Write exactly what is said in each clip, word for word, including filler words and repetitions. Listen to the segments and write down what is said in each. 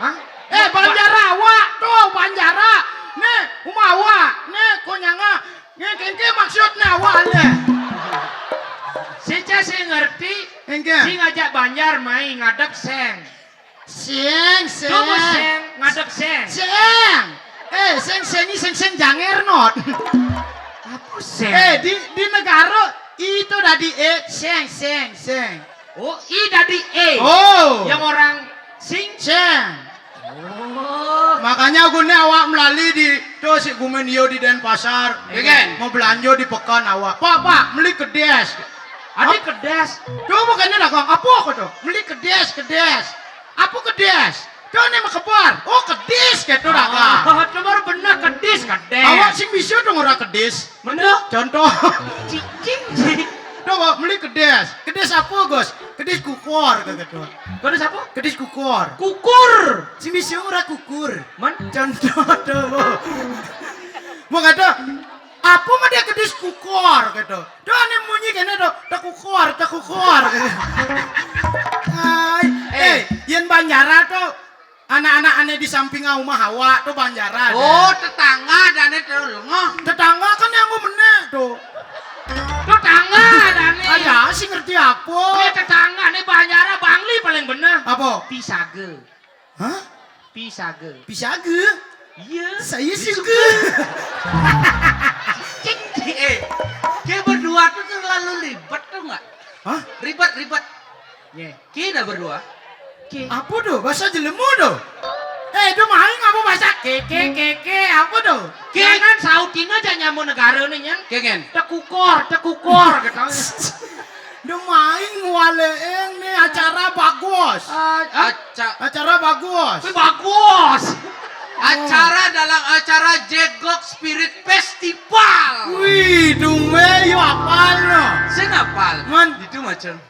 Hah? Eh, banjara awak, tuh, banjara. Nih, uma awak. Nih, konyanga. Nih, kengke maksudnya awak, leh. Sing ngerti, Engke. Sing ngajak banjar mai ngadep seng. Seng, seng. Coba seng, ngadep seng. Seng. Eh, seng, seng, ini seng, seng janger, not. Apa seng? Eh, di, di negara itu tadi, eh, seng, seng, seng. Oh, I tadi, eh. Oh. Yang orang sing. Seng. Oh. Makanya gune awak melali di, tuh, si gumen yo di Denpasar. Iya. Mau belanja di pekan awak. Pak, Pak, beli kedes. Ada kedes. Tuh, bukannya dagang. Apa kata? Beli kedes, kedes. Apa kedes? Tuh, ini mau kebar. Oh, kedis, gitu dagang. Oh, itu baru bener, kedis, kedes. Awak sing bisa dong orang kedis. Mana? Contoh. Cicing, cicing. Tuh, Pak, beli kedes. Kedes apa, Gus? Kedes kukor, kata tuh. Kedes apa? Kedes kukor. Kukur. Sing bisa orang kukur. Man? Contoh tuh, Bu. Mau kata, apa mah dia kedes kukor, gitu. Tuh, ini munyi kene tuh, tekukor, tekukor, gitu. Ay, eh, eh, yen banjara tuh, anak-anak ane di samping rumah awak tuh banjara. Oh, tetangga dane tuh lengoh. Tetangga kan yang mau meneh tuh. Tetangga dane. Ada sih ngerti apa? Ini tetangga nih banjara Bangli paling bener. Apa? Pisage. Hah? Pisage. Pisage? Iya. Saya suka. Cing, cing. Eh, dia berdua tuh terlalu ribet tuh nggak? Hah? Ribet, ribet. Ye. Kita berdua. Ki. Apa tuh? Bahasa jelemu tuh. Eh, itu main apa bahasa keke, keke, apa tuh? Jangan sautin aja nyamu negara nih, Nyan. Kengen. Tekukor, tekukor, gitu. Udah main ngwaleeng nih acara bagus. Ah, ah. Aca- Acara bagus. Wih, bagus. Acara dalam acara Jegok Spirit Festival. Wih, dumbe yo apal no. Sing apal. Man. Itu macam.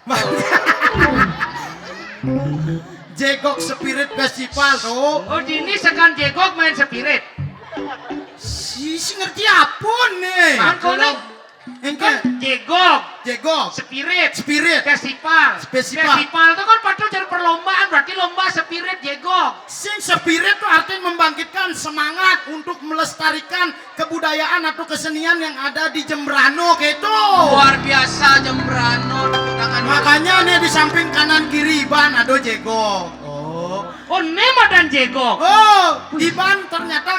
Jegok Spirit Festival tuh. Oh, dini sekan jegok main spirit. Si, si ngerti apa nih? Kan kono Engke. Kan jegok. Jegok. Spirit. Spirit. Festival. Festival. Festival itu kan patut jadi perlombaan, berarti lomba spirit jegok. Sing spirit tuh artinya membangkitkan semangat untuk melestarikan kebudayaan atau kesenian yang ada di Jembrano gitu. Luar biasa Jembrano, tepuk tangan. Makanya nih di samping kanan kiri Iban ada jegok. Oh. Oh, nema dan jegok. Oh, Iban ternyata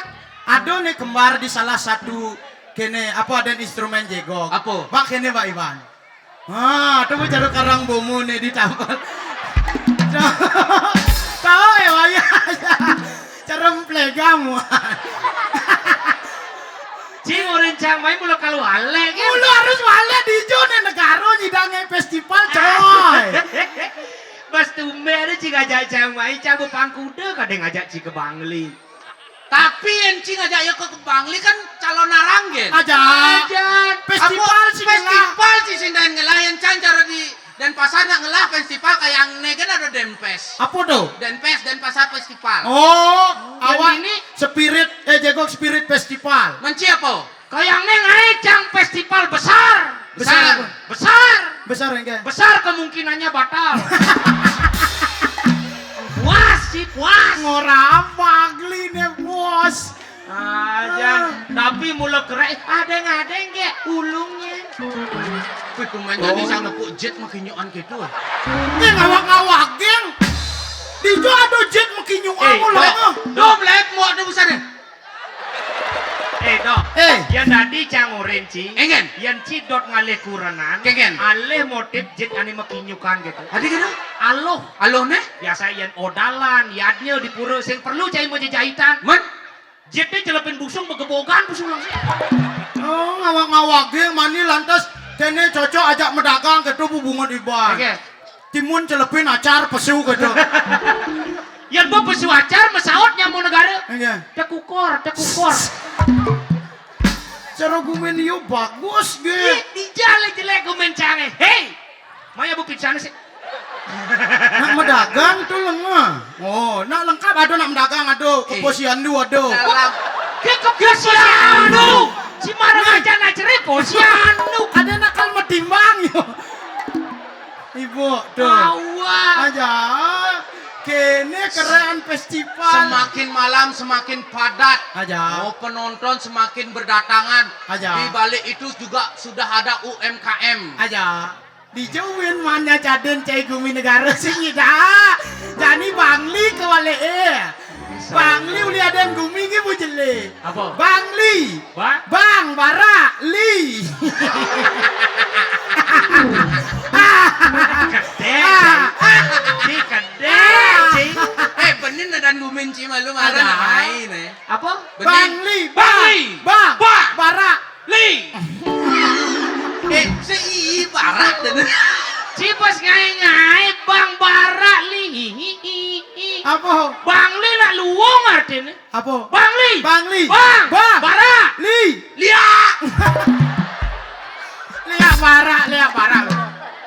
ada nih kembar di salah satu kene, apa, ada instrumen jegok. Apa? Bak kene, Bak Iban. Ah, tuh cara karang bomo nih di tampal. Tahu ya, wayah. Cara plegam. Cing, orang Cang Mai mula kalau alek, kan? Mula harus walek di jo nih negara nyidange festival, coy. Pas tumbe ada cing ngajak Cang Mai, Cang bepangkuda, kadang ngajak cing ke Bangli. Tapi yen cing ngajak yo ke Bangli kan calon naranggen. Aja. Aja. Festival apa? Sing ngelah. Festival sih sing daen ngelah, yen can cara di Denpasar nak ngelah festival kayak ne kan ada Denpes. Apa tuh? Denpes, Denpasar Festival. Oh, yang awak ini Spirit, eh, Jegok Spirit Festival. Menci apa? Kayak ne ngae cang festival besar. Besar. Besar. Besar. Besar, engke. Besar kemungkinannya batal. Puas sih, puas. Ngora apa agli ne, bos? Ah, jangan. Tapi mula kerek, adeng-adeng ke ulungnya. Wih, pemain tadi sang nepuk jet makinyoan gitu. Eh, ngawak-ngawak, geng. Di itu ada jet makinyoan. Eh, mula dok, dok, lep, mau ada besar deh. Eh, dok. Eh. Yang tadi cang oren, Ci. Engen. Yang Ci dot ngalih kurenan. Kengen. Alih motif jet ane makinyukan gitu. Adi gitu? Aloh. Aloh ne? Biasa yang odalan, yadnya di pura sing perlu cai mau jejahitan. Men? Jet ne celepin busung, begebogan busung langsung. Oh, ngawak-ngawak ge mani lantas kene cocok ajak medagang gitu, Bu, bunga di bar. Oke. Timun celepin acar pesu gitu. Yang mau pesu acar, mesaut nyamu negara. Iya. Tekukor, tekukor. Cara gumen yo bagus ge. Ih, di jalan jelek gumen cange. Hei, maya bukit sana sih. Nak medagang tuh lengah. Oh, nak lengkap ada, nak medagang ada, eh, keposian tu ada. Dalam. Ke keposian tu. Si marah aja nak cerai posian tu. Ada nakal metimbang yo. Ibu tuh. Awak. Aja. Kene keren festival. Semakin malam semakin padat. Aja. Oh, penonton semakin berdatangan. Aja. Di balik itu juga sudah ada U M K M. Aja. Dijauhin mana jaden cai gumi negara sing ida. Jani Bangli ke wale eh. Bangli uli aden gumi ngi bu jele. Apa? Bangli. Ba? Bang, bara, li. Kedek, Ci. Ci, kedek, Ci. Eh, benin adan gumin Ci malu marah. Ada. Ngapain, eh? Apa? Benin. Bangli, Bangli. Bang, Bang. Bara, li. Eh, si ii bara dan. Ci pas ngai-ngai, Bang, bara, li. Apa? Bangli lah luwung artinya. Apa? Bangli. Bangli. Bang. Bang. Bara. Li. Lia. Lia bara, lia bara.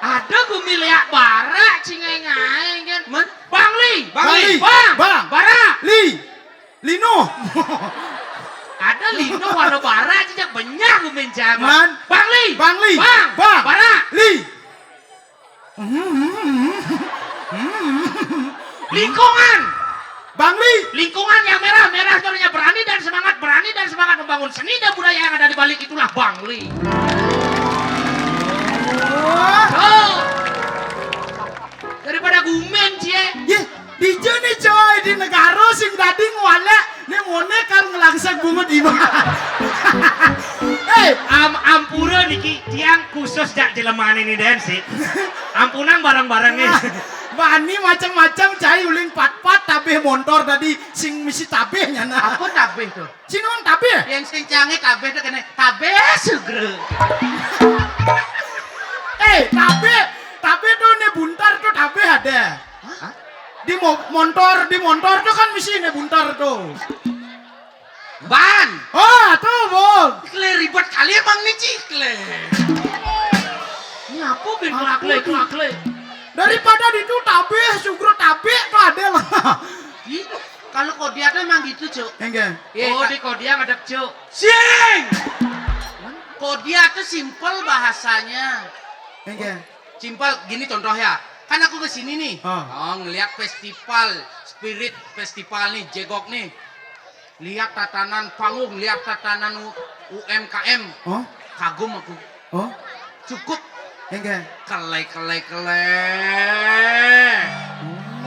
Ada gumi lia bara, cingai-ngai kan. Man? Bangli. Bangli. Bang. Bang. Bara. Li. Lino. Ada lino warna bara aja banyak gumi zaman. Man? Bangli. Bangli. Bang. Bang. Bara. Li. Lingkungan. Bangli. Lingkungan yang merah, merah itu artinya berani dan semangat, berani dan semangat membangun seni dan budaya yang ada di balik itulah Bangli. Wah. Tuh. Daripada gumen, Cie. Ye, di jene coy, di negara sing dadi ngwalek, ne mone kan ngelangsek bungut iba. Eh, am ampura niki tiang khusus jak jelemane ni den sih. Ampunang bareng-bareng nih. Bani macam-macam cai uling pat-pat tabeh montor tadi sing misi tabeh nyana. Apa tabeh tuh? Sini on tabeh. Yang sing cange tabeh tuh kena tabeh sugro. Eh, tabeh, tabeh tuh ne buntar tuh tabeh ada. Hah? Di mo montor, di montor tuh kan misi ne buntar tuh. Ban. Oh, tuh, Bol. Kle ribet kali emang nih, Ci, kle. Ini apa ben kelakle, kelakle? Daripada di itu tabeh, sugro tabeh tuh ada lah. Ih, kalau Kodia tuh emang gitu, Cuk. Enggak. Iya, oh, Kak. Di Kodia ngadep, Cuk. Sing! Kodia tuh simple bahasanya. Enggak. Simpel, gini contoh ya. Kan aku ke sini nih. Oh, ngeliat festival, Spirit Festival nih, Jegog nih. Lihat tatanan panggung, lihat tatanan U- UMKM. Oh? Kagum aku. Oh? Cukup. Enggak. Kelai, kelai, kelai.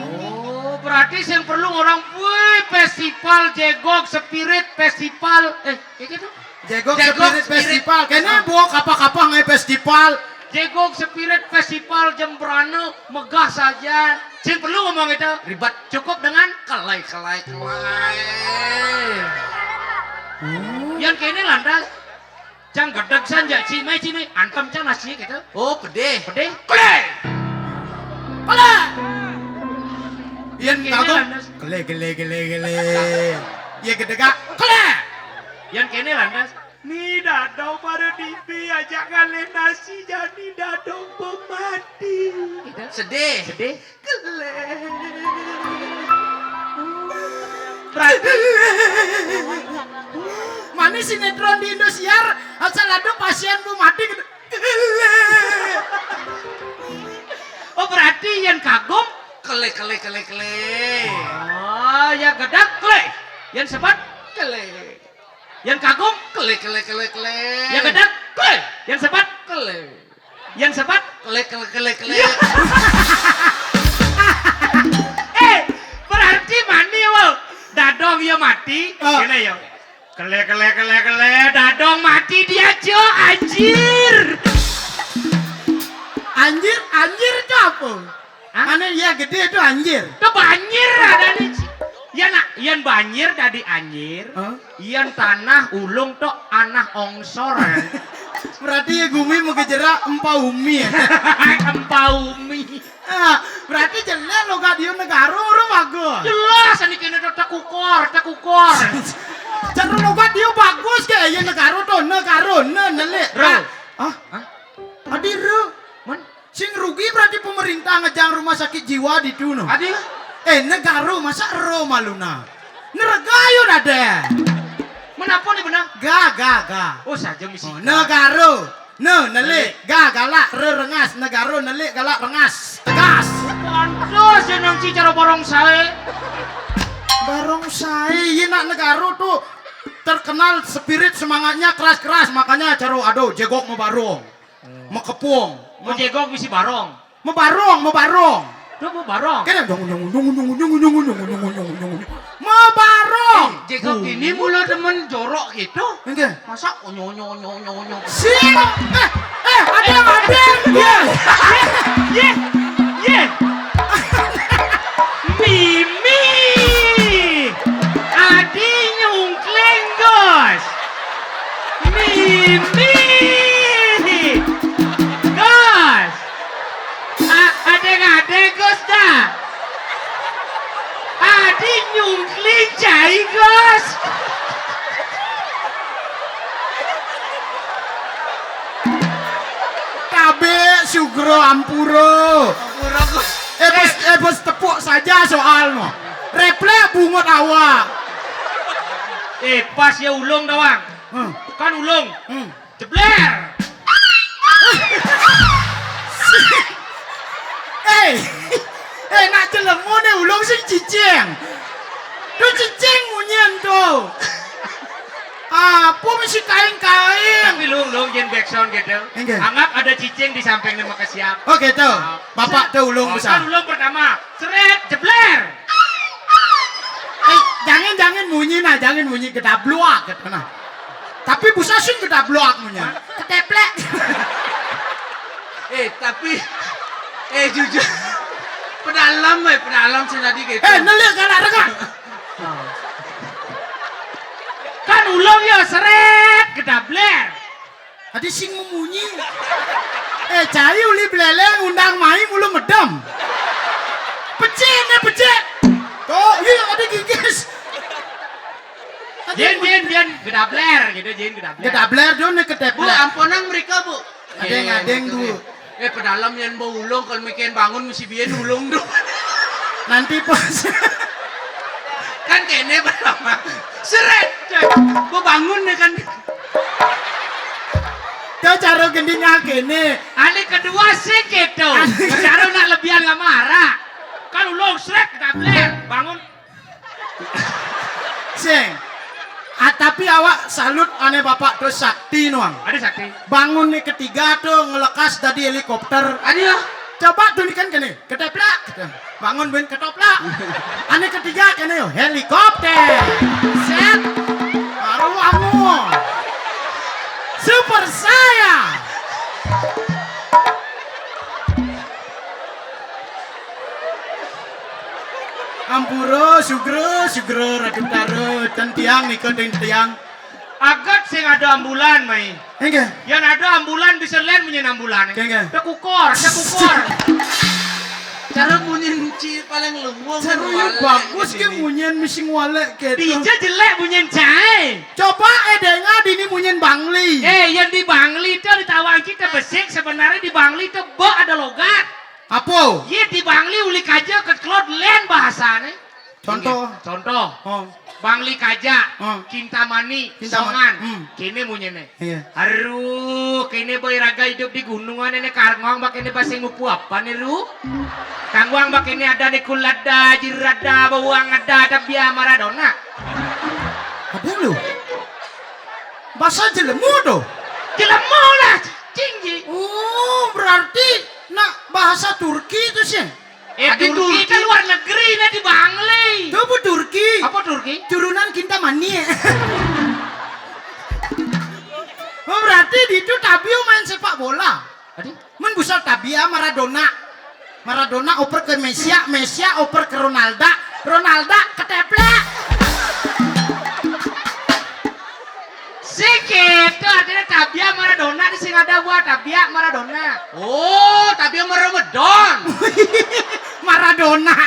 Oh, berarti yang perlu orang, wih, festival Jegog Spirit Festival. Eh, kayak gitu. Jegog Jegog Spirit Spirit. Festival. Kene buah kapah-kapah ngai festival. Jegog Spirit Festival Jembrana megah saja. Sing perlu ngomong itu. Ribet. Cukup dengan kelai, kelai, kelai. Yang kene lantas. Cang gedeg san ja cimai, cimai. Antem cang nasi gitu. Oh, pedih. Pedih. Kelai. Kelai. Yang kene kagum. Lantas. Kelai, kelai, kelai, kelai. Ya gedeg ah. Kelai. Yang kene lantas. Ni dadong pada tipi ajak ngalih nasi jadi dadong pemati. Sedih. Sedih. Kelai. Berarti mana sinetron di Indosiar asal ada pasien mau mati gitu. Oh, berarti yang kagum kelai, kelai, kelai, kelai. Oh, yang gedeg kelai. Yang sebat kelai. Yang kagum kelai, kelai, kelai, kelai. Yang gedeg kelai. Yang sebat kelai. Yang sebat kelai, kelai, kelai, kelai. Iya. Eh, berarti mani wo. Dadong ya mati. Oh. Kene ya. Kelai, kelai, kelai, kelai. Dadong mati dia, Cok. Anjir. Anjir, anjir itu apa? Hah? Ane iya gede itu anjir. Itu banjir ada nih. Ya nak, yang banjir tadi anjir. Hah? Yang tanah ulung tok anah ongsor. Berarti ya gumi mau kejerak empa umi ya. Empa umi. Ah, berarti jelek logat dia negara orang bagus. Jelas ini kena tok tekukor, tekukor. Cara logat dia bagus ke ya negara tuh, negara, ne, nelik. Ro. Ah? Hah? Adi ro. Man? Sing rugi berarti pemerintah ngejang rumah sakit jiwa di tuno. Adi? Eh, negara masa ro maluna. Nerega yo dade. Menapa nih benar? Ga, ga, ga. Oh, saja misi. Oh, negara. Ne, nelik, ga, galak, re, rengas, negaro, nelik, galak, rengas, tegas. Pantes ya nang ci cara barong sae. Barong sae, ye nak negaro tu terkenal spirit semangatnya keras-keras, makanya caro ado jegok mebarong, mekepung. Oh, jegok bisi barong. Mebarong, mebarong. Tu mebarong. Kene dong, dong, dong, dong, dong, dong, dong, dong, dong, dong, dong. Mebarong. Eh, jegok ini mula demen jorok gitu. Enggak. Masa onyo, onyo, onyo, onyo, onyo. Sing. Eh, eh, ada, ada. Ye, ye, ye. Mimi. Adi nyungkling, Gus. Mimi. Gus. A-, adeng-adeng, Gus, dah. Adi nyungkling cai, Gus. Tabe sugro ampuro. Ampuro, Gus. Eh, bos, eh, bos, tepuk saja soal no. Refleks bungut awak. Eh, pas ya ulung doang. Hmm. Kan ulung. Hmm. Jebler. Eh, eh, nak jelema ne ulung sing cicing. Tu cicing munyin tu. Apa mesti kain-kain? Tapi lu, lu yen backsound gitu. Enggak. Anggap ada cicing di samping nih, maka siap. Oh gitu. Ah, bapak tuh ulung. Oh, besar. Kan ulung pertama, seret, jebler. Eh, jangan, jangan munyi nah, jangan munyi gedabluak gitu nah. Tapi busa sing gedabluak munyi. Keteplek. Eh, tapi, eh, jujur. Pedalam, eh, pedalam sing tadi gitu. Eh, nelik galak rengas. Kan ulung ya seret, gedabler. Adi sing memunyi. Eh, cai uli beleleng undang mai mulu medem. Pecik ne, pecik. Tuh, iya ada gigis. Adi Jin, mun- Jin, Jin, gedabler gitu, Jin, gedabler. Gedabler do ne Bu, keteplek. Amponang mereka, Bu. Adeng, adeng, Bu. Eh, pedalam yen bau ulung, kalau mikirin bangun mesti biyen ulung tu. Nanti pas. Kan kene pertama. Seret. Gua bangun ya kan. Kau cara gending kene. Ane kedua sih gitu. Cara nak lebihan nggak marah. Kan ulung seret, gedabler, bangun. Sing. Ah, tapi awak salut ane bapak tu sakti nuang. Ada sakti. Bangun ni ketiga tu ngelekas tadi helikopter. Ada ya? Coba tu ni kan kene, keteplak. Bangun ben ketoplak. Ane ketiga kene yo, helikopter. Set. Baru amu. Super saya. Ampura, sugra, sugra, Ratu Tara, ten tiang nika ten tiang. Agat sing ada ambulan, mai. Enggak. Yang ada ambulan bisa len munyin ambulan. Enggak. Tekukor, tekukor. Cara munyin ci paling luwung. Cara yang bagus ke munyin mesti ngwalek ke. Dija jelek munyin cai. Coba eh dengar dini munyin Bangli. Eh, yang di Bangli itu ditawang kita besik, sebenarnya di Bangli itu be ada logat. Apa? Ye di Bangli uli kaja ke kelod len bahasane. Contoh. Contoh. Oh. Bangli kaja, oh. Kintamani, Kintamani. Songan. Hmm. Kene munyene. Iya. Aduh, kene boy raga hidup di gunungan ini karngong bak ini basing upu apa nih, Ru? Kangguang bak ini ada di kulada, jirada, bawang ada, ada bia Maradona. Ada lu. Bahasa jelemu tuh. Jelemu lah, cinggi. Oh, berarti nak bahasa Turki itu sih. Eh, Turki itu luar negeri, nah di Bangli. Itu apa Turki? Apa Turki? Turunan Kintamani. Oh, berarti di itu Tabio main sepak bola. Tadi? Men busal Tabia Maradona. Maradona oper ke Messi, Messi oper ke Ronaldo, Ronaldo keteplek. Sing gitu, artinya Tabia Maradona di sing ada buah Tabia Maradona. Oh, Tabia Maradona. Maradona.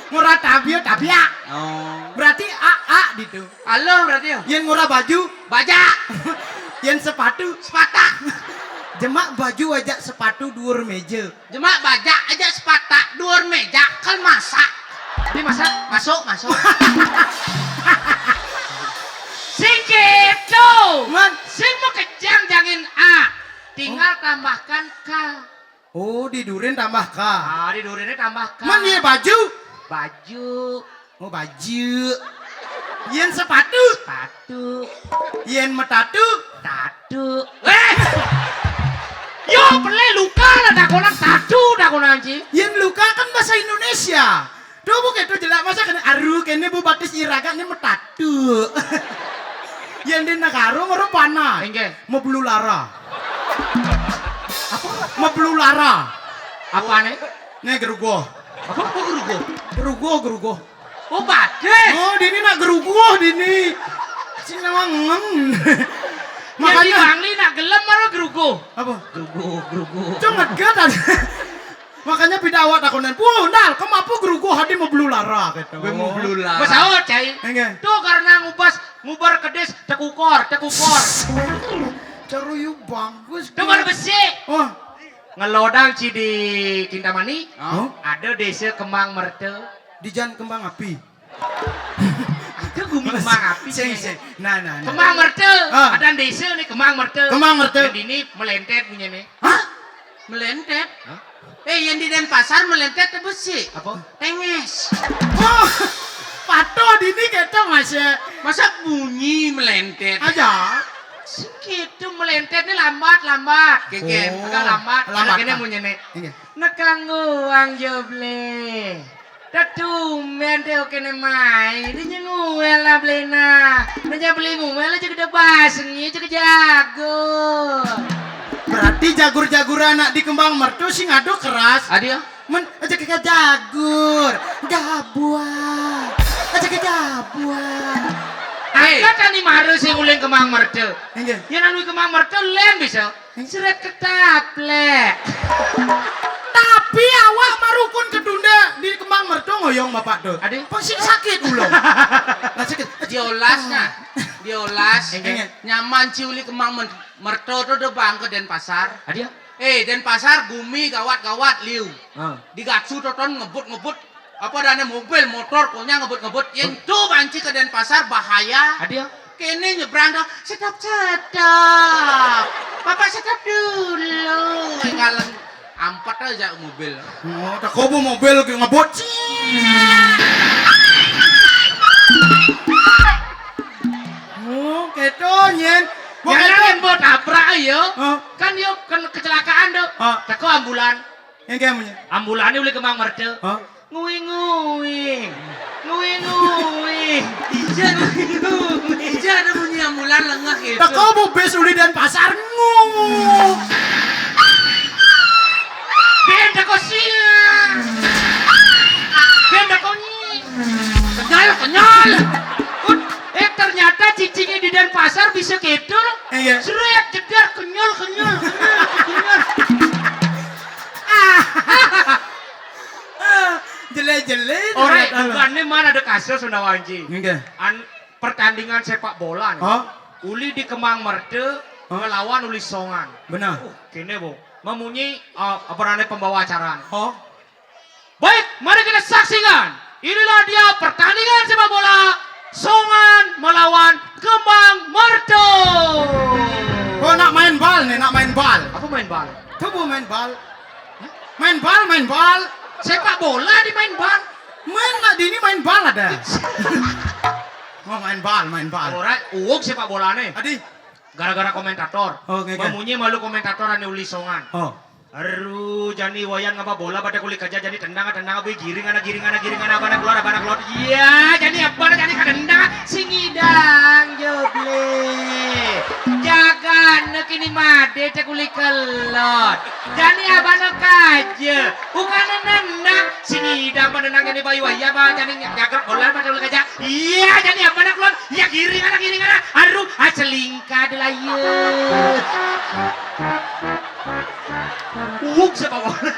Murah Tabia, Tabia. Oh. Berarti A, A gitu. Halo berarti ya? Yang murah baju. Baja. Yang sepatu. Sepata. Jemak baju aja sepatu dua meja. Jemak bajak aja sepatak, duur meja, kel masak. Di masak? Masuk, masuk. Sing gitu. Man. Sing mau kejang jangin A. Tambahkan ka. Oh, di durin tambah ka. Ah, di durinnya tambah ka. Men ye baju? Baju. Oh, baju. Yen sepatu? Sepatu. Yen metatu? Tatu. Eh! Yo, pele luka lah takonan tatu takonan, Ci. Yen luka kan bahasa Indonesia. Tuh, Bu, keto jelek masa kene aru kene, Bu, batis iraga ni metatu. Yen di negara ngoro panas. Inggih. Meblulara. Apa? Meblulara. Apane? Ne gerugoh. Apa? Apa gerugoh? Gerugoh, gerugoh. Oh, batis. Oh, dini nak gerugoh dini. Sing nawang ngem. Makanya Bangli nak gelem malah gerugoh. Apa? Gerugoh, gerugoh. Cuma getan. Makanya pida awak takonan, "Bu, Nal, kemapu gerugoh hadi meblulara?" Gitu. Gue meblulara. Besaut, Cai. Enggak. Tuh karena ngubas, ngubar kedis, tekukor, tekukor. Ceruyu bagus. Tuh baru besi. Oh. Ngelodang, Ci, di Kintamani. Oh. Ada desa Kemang Merte. Di Jan Kembang Api. Ada gumi Kemang Api. Sing, sing. Nah, nah, nah. Kemang Merte. Ah. Ada desa nih Kemang Merte. Kemang Merte. Yang dini melentet punya nih. Hah? Melentet? Hah? Eh, yang di Denpasar melentet te besi. Apa? Tenges. Oh, patuh dini kita masih. Masa bunyi melentet? Aja. Segitu melentet nih lambat, lambat. Kengken. Oh, agak lambat. Lambat. Agak ini punya nih. Iya. Nekang uang joble. Tetumen te oke ne mai, di nyenguel lah blena. Meja beli nguel aja gede basengi, aja jago. Berarti jagur-jagur anak di Kembang Mertu sing ado keras. Adio. Men, aja ke jagur, gabuan. Aja ke gabuan. Eh. Angkat ani maru sing uling Kembang Mertu. Enggak. Yang anu Kembang Mertu len bisa. Seret ketaplek. Tapi awak marukun ketunda di Kembang Mertu ngoyong bapak tuh. Ade? Pasti sakit ulo. Lah sakit. Diolas nah. Diolas. Enggak. Nyaman ciuli Kembang Men-, Mertu tuh udah bang ke Denpasar. Ade? Eh, Denpasar gumi gawat-gawat liu. Ah. Digatsu toton ngebut-ngebut. Apa adanya mobil, motor, konya ngebut-ngebut. Yang tuh banci ke Denpasar bahaya. Ade? Kene nyebrang dah, "Stop, stop. Bapak stop dulu." Eh, ngaleng ampet aja mobil. Oh, tak kobo mobil ke ngebut. Oh, keto nyen. Mau Yang keto. Lain buat tabrak yo. Hah? Kan yo kan kecelakaan tuh. Hah? Teko ambulan. Yang kayak punya. Ambulannya uli Kembang Mertu. Hah? Nguing-nguing. Nguing-nguing. Ija nguing-nguing. Ija ada bunyi ambulan lengah gitu. Teko bu bis uli Denpasar ngu. Ben teko siang. Ben teko nyi. Kenyal, kenyal. Ut, eh, ternyata cicingnya di Denpasar bisa gitu loh. Iya. Seret, jedar, kenyal, kenyal, kenyal, kenyal. Jelek-jelek. Ora, bukannya mana ada kasus Sunda Wanci. Enggak. An-, pertandingan sepak bola nih. Hah? Uli di Kembang Mertu ngelawan uli Songan. Benar. Uh, kene, Bu. Memunyi, uh, apa namanya, pembawa acara. Hah? Baik, mari kita saksikan. Inilah dia pertandingan sepak bola Songan melawan Kembang Mertu. Oh, nak main bal nih, nak main bal. Apa main bal? Coba main bal. Main bal, main bal. Sepak bola di main bal. Main nak dini main bal ada. Oh, main bal, main bal. Ora, uwuk sepak bola nih. Adi. Gara-gara komentator. Oh, oke, oke. Memunyi malu komentator ane uli Songan. Oh. Aduh, jani Wayan ngapa bola pada kulit kaja jani tendang, tendang, abu giring anak, giring anak, giring anak, abana keluar, abana keluar. Iya, jani apa jani kadendang, sing idang joble. Jaga anak ini made cek kulit kelot. Jani abana kaja, bukan nendang, sing idang pada nendang jani bayu, iya, ba jani jaga bola pada kulit kaja. Iya, jani abana keluar, iya giring anak, giring anak. Aduh, acelingkad lah iya. Uwuk sepak bola.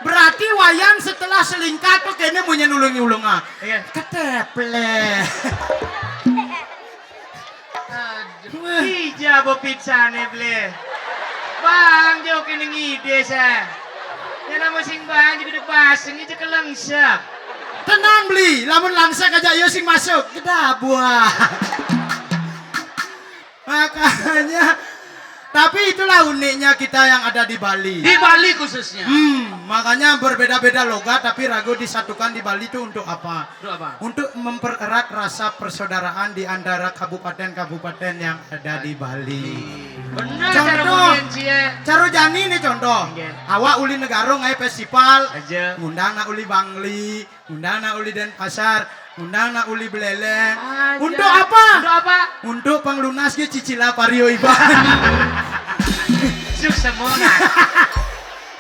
Berarti Wayan setelah selingkah tuh kene punya nulung-nulung ah. Iya. Keteplek. Aduh. Ija bo pizzane, Ble. Bang jo kene ngide sa. Ya nama sing bang juga de baseng ija kelengsep. Tenang, Bli, lamun langsek aja yo sing masuk. Kedabuah. Makanya Tapi itulah uniknya kita yang ada di Bali. Di Bali khususnya. Hmm, makanya berbeda-beda logat tapi ragu disatukan di Bali itu untuk apa? Untuk apa? Untuk mempererat rasa persaudaraan di antara kabupaten-kabupaten yang ada di Bali. Benar Contoh. Cara mungkin cie. Caro jani nih contoh. Nggih. Awak uli negara ngai festival. Aja. Ngundang nak uli Bangli, ngundang nak uli Denpasar, ngundang nak uli Beleleng. Aja. Untuk apa? Untuk apa? Untuk panglunas ke cicilan pario iban. Suk semua nah.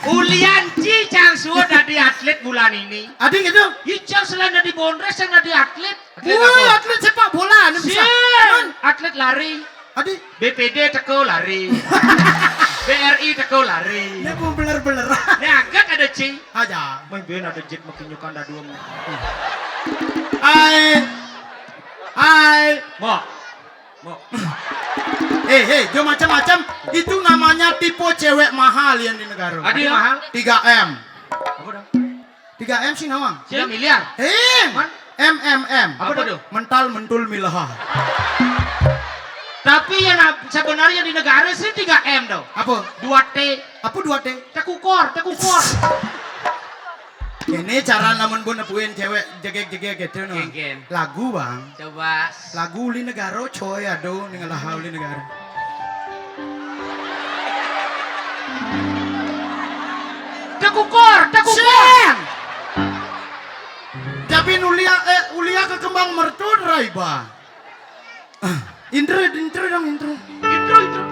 Ulian ci cang suud dadi atlet bulan ini. Ading itu. Icang selain dadi bondres yang dadi atlet. Wah, atlet sepak bola nih bisa. Sian. Kan? Atlet lari. Adi, B P D teko lari. B R I teko lari. Dia mau beler-beler. Nah, agak ada ci. Aja. Meh ben ada jet makinyukan daduam. Hai. Hai. Mo. Mo. Eh, hei, jo macam-macam. Itu namanya tipe cewek mahal yang di negara. Adi mahal. Tiga M. Apa dong? Tiga M sih nawang. Tiga miliar. Hei, Man? M M M. Apa tuh? Mental mentul milaha. Tapi yang na- sebenarnya di negara sih tiga M dong. Apa? Dua T. Apa dua T? Tekukor, tekukor. Ini cara lamun bu nepuin cewek jegek-jegek gitu no. Geng-geng. Lagu bang. Coba. Lagu uli negara coy, aduh nih ngelaha uli negara. Tekukor, tekukor. Siang. Tapi ulia eh ulia ke kembang mertun raiba. Ah, intro, intro dong, intro. Intro, intro.